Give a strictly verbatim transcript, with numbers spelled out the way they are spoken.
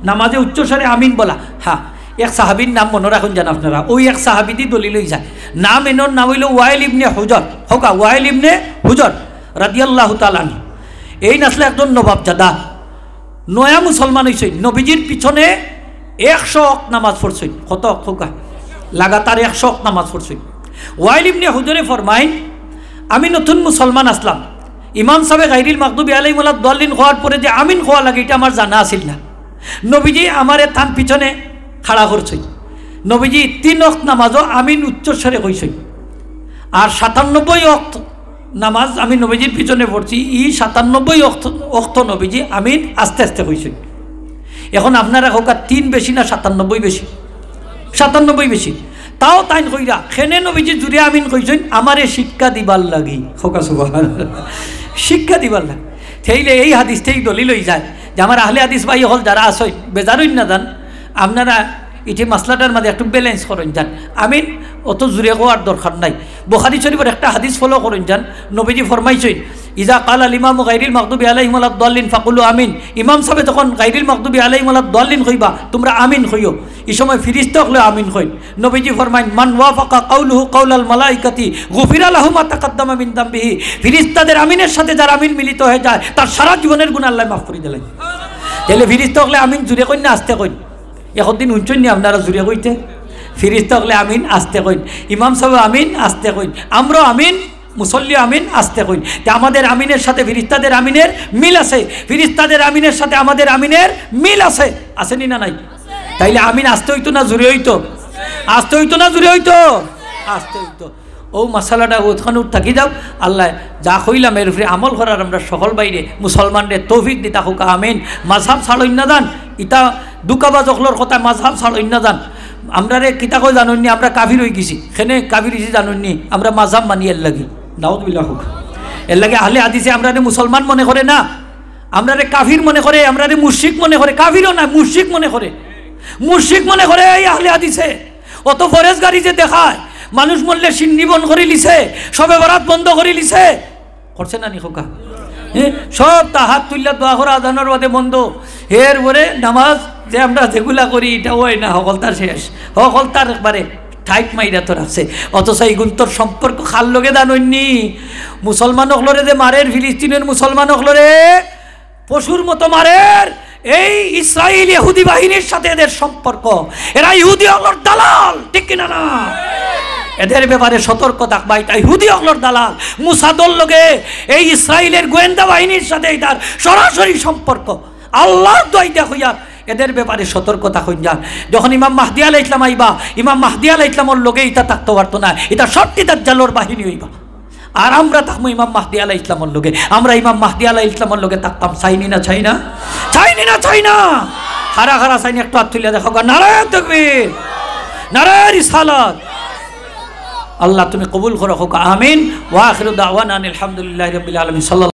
নামাজে উচ্চস্বরে আমিন বলা। হ্যাঁ, এক সাহাবীর নাম মনো রাখইন যান আপনারা, অউ এক সাহাবীদি দলিল অইযায়। নাম এনর নাম অইলো ওয়াইল ইবনে হুজর। কউক্কা, ওয়াইল ইবনে হুজর রাদিয়াল্লাহু তাআলা আনহু। এইন আছলা একজন নবাবজাদা, নয়া মুসলমান অইছইন, নবীজির পিছনে একশো অক্ত নামাজ পড়ছইন। কত অক্ত কউক্কা? লাগাতার একশো অক্ত নামাজ পড়ছইন। ওয়াইল ইবনে হুজরে ফরমাইন, "আমি নতুন মুসলমান আছলাম, ইমাম সাবে গাইরিল মাগদুবি আলাইহিম ওয়ালাদ দাল্লিন কওয়ার পরে যে আমিন কওয়া লাগে, ইটা আমার জানা আছিল না। নবীজি আমারে তান পিছনে খাড়া করছইন। নবীজি তিন অক্ত নামাজও আমিন উচ্চস্বরে কইছইন। আর সাতানব্বই অক্ত নামাজ আমি নবীজির পিছনে পড়ছি, ই সাতানব্বই অক্ত, অক্ত নবীজি আমিন আস্তে আস্তে কইছইন।" এখন আপনারা কউক্কা, তিন বেশি না সাতানব্বই বেশি? সাতানব্বই বেশি। তাও তাইন কইরা, "কেনে নবীজি জুরে আমিন কইছইন?" "আমারে শিক্ষা দিবার লাগি।" কউক্কা সুবহানাল্লাহ। শিক্ষা দিবার লাগি। তাইলে এই হাদিস থাকি দলিল অইযায় যে আমার আহলে হাদিস ভাই অকল যারা আছইন, বেজার অইন না যান, আপনারা ইটি মাসলাটার মাঝে একটু balance করইন যান। আমিন অত জুরে কওয়ার দরকার নাই। বুখারী শরীফর একটা হাদিস follow করইন যান, নবীজি ফরমাইছইন, "ইজা কালাল ইমামু গাইরিল মাগদুবি আলাইহিম ওয়ালাদ দাল্লিন ফাকুলু আমিন।" ইমাম সাবে যখন গাইরিল মাগদুবি আলাইহিম ওয়ালাদ দাল্লিন কইবা, তুমরা আমিন কইও। ই সময় ফিরিস্তা অকলে আমিন কইন। নবীজি ফরমাইন, "মান ওয়াফাকা কাউলুহু কাউলাল মালাইকাতি গুফিরা লাহু মা তাকাদ্দামা মিন যামবিহি।" ফিরিস্তাদের আমিনের সাথে যার আমিন মিলিত অইযায়, তার সারা জীবনের গুনা আল্লায় মাফ করি দিলাইন। তাইলে ফিরিস্তা অকলে আমিন জুরে কইন না আস্তে কইন? একদিন হুনছইন নি আপনারা জুরে কইতে? ফিরিস্তা অকলে আমিন আস্তে কইন, ইমাম সাবে আমিন আস্তে কইন, আমরাও আমিন, মুসল্লি আমিন আস্তে কইন। তে আমাদের আমিনের সাথে ফিরিস্তাদের আমিনের মিল আছে, ফিরিস্তাদের আমিনের সাথে আমাদের আমিনের মিল আছে, আছে নি না নাই? তাইলে আমিন আস্তে অইতো না জুরে অইতো? আস্তে অইতো না জুরে অইতো? আস্তে অইতো। অউ মাসালাটা অতখান থাকি যাউক, আল্লায় যা কইলাম এর উপরে আমল করার আমরা সকল ভাইরে মুসলমানরে তৌফিক দিতা কউক্কা, আমিন। মাযহাব ছাড়ইন না যান, ইতা ধুকাবাজ অকলর কথা, মাযহাব ছাড়ইন না যান। আমরারে কিতা কয় জানইন নি, আমরা কাফির অইগেছি। কেনে কাফির অইছি জানইন নি? আমরা মাযহাব মানি এর লাগি। নাউজুবিল্লাহ কউক্কা। এর লাগি আহলে হাদিসে আমরারে মুসলমান মনে করে না, আমরারে কাফির মনে করে, আমরারে মুশরিক মনে করে। কাফিরও না, মুশরিক মনে করে, মুশরিক মনে করে এই আহলে হাদিসে। অত পরহেজগারি যে দেখায়, মানুষ মরলে শিন্নি বন্ধ করিলিছে, শবে বরাত বন্ধ করিলিছে, করছে না নি কউক্কা? হ্যাঁ, সবতা হাত তুলিয়া দোয়া করা আজানর বাদে বন্ধ। এর পরে নামাজ যে আমরা যেগুলা করি, ইটাও অয় না, হকলতা শেষ, হকলতা একবারে tight মাইরা তো রাখছে। অথচ ইগুন্তর সম্পর্ক কার লগে জানইন নি? মুসলমান অকলরে যে মারের, ফিলিস্তিনের মুসলমান অকলরে পশুর মতো মারের, এই ইসরাইল ইহুদি বাহিনীর সাথে এদের সম্পর্ক। এরা ইহুদি অকলর দালাল, ঠিক কিনা না? এদের ব্যাপারে সতর্ক থাকবা, ইতা ইহুদি অকলর দালাল। মুসাদর লগে এই ইসরাইলের গোয়েন্দা বাহিনীর সাথে ইতার সরাসরি সম্পর্ক। আল্লাহর দোয়াই দেয়া কইয়ার, এদের ব্যাপারে সতর্ক থাকইন যান। যখন ইমাম মাহদি আলাইহিস সালাম আইবা, ইমাম মাহদি আলাইহিস সালামর লগে ইতা থাকতো পারতো না, ইতা সত্যি দাজ্জালর বাহিনী অইবা। আর আমরা থাকমু ইমাম মাহদি আলাইহিস সালামর লগে। আমরা ইমাম মাহদি আলাইহিস সালামর লগে থাকতাম, চাই নি না চাই না? চাই নি না চাই না? কারা কারা চাই নি একটু হাত তুলিয়া দেখাউক্কা। নারায়ে তাকবীর, নারায়ে রিসালাত। আল্লাহ তুমি কবুল করো কউক্কা, আমিন। ওয়া আখিরু দাওয়ানা আনিল হামদুলিল্লাহি রাব্বিল আলামিন। সাল্লাল্লাহু